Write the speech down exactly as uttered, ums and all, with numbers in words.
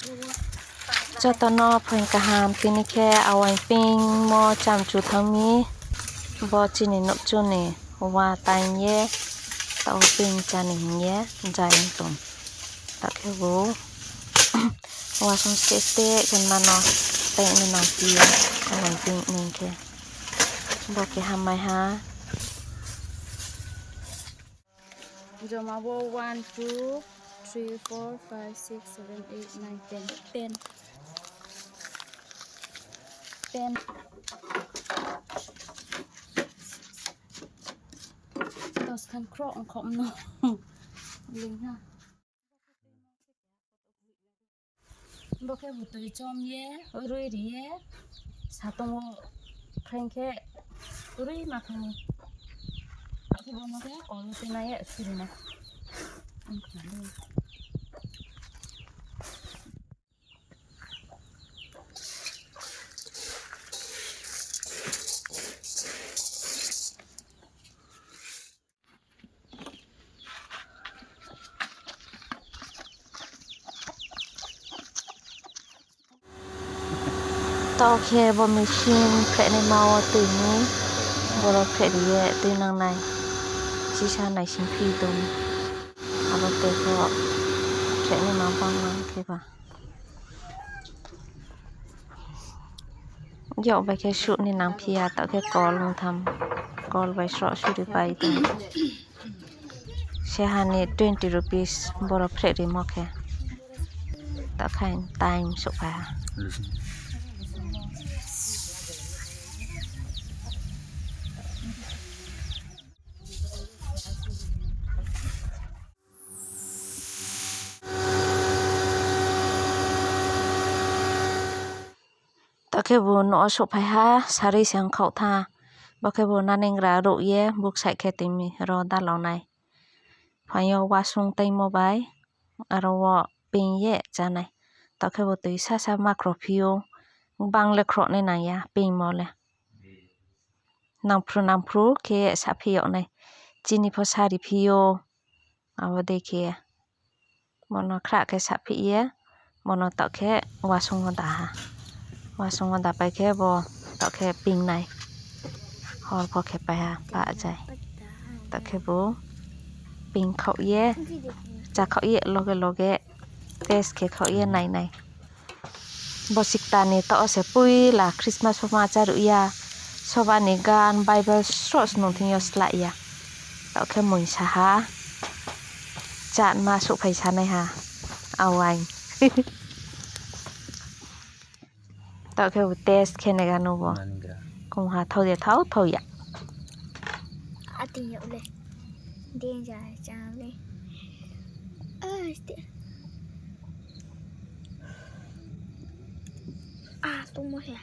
Jotono phain kaham, tini khe awai ping mo chamchu thangmi, bo chini nokchuni wa tainye tao ping chani hinye jai wng tong. Takhe bo wasung state te khe mano tei nang pio awai ping nang khe bo khe hamai ha. Joma bo one, two, three, four, five, six, seven, eight, nine, ten. Ten. Ten. Dos khan khro ongkhom no. Ling ha. Bo khe bwtwi chom ye, rwi ri ye, satung o khreng khe rwi ma khe. Akhe bono khe kol o twi nai ye siri na. Tao khe bo machine phehnaima o twi ni borok phehriye twi nangnai. Sisa naising phi tong abo tei khe phehnaima bangma khe ba. Yok bai khe sukni nang phiya, tao khe kol wng tham, kol bai sro suri pai tong. Sehani twenty rupees borok phre rimo khe. Tao khe time sukha. Tao khe bo no o sokphai ha, sarwi se wngkha tha. Bo khe bo naningra rw ye buk side khe twi mi ro dalok nai. Phaio wasung tei mo bai aro o ping ye chanai. Tao khe bo twi sa sa ma khro phio, bang le khro nai nang ya ping mo le. Nangphru nangphru khe sa phiyoknai. Chini pho sari phio. Abo de khe bono khra khe sa phiye. Bono tao khe wasung o da ha. Wasung o da pai khe bo tao khe ping nai. Hor pho khe pai ha pa jai. Tao khe bo ping khao ye, cha khao ye loge loge test khe khao ye nai nai. Bo sikta ni to o se puila Christmas bo ma cha rw ya, soba ni gan Bible sro se nung thing yo sla ya. To khe mui sa ha, chat ma suh phai sanai ha, awai. To khe bo test khe nai gano bo. Naningra. Kung ha thau de thau, thau ya. Ating ya ule. Danger chang le. Ah, este. Ah, tungmo he.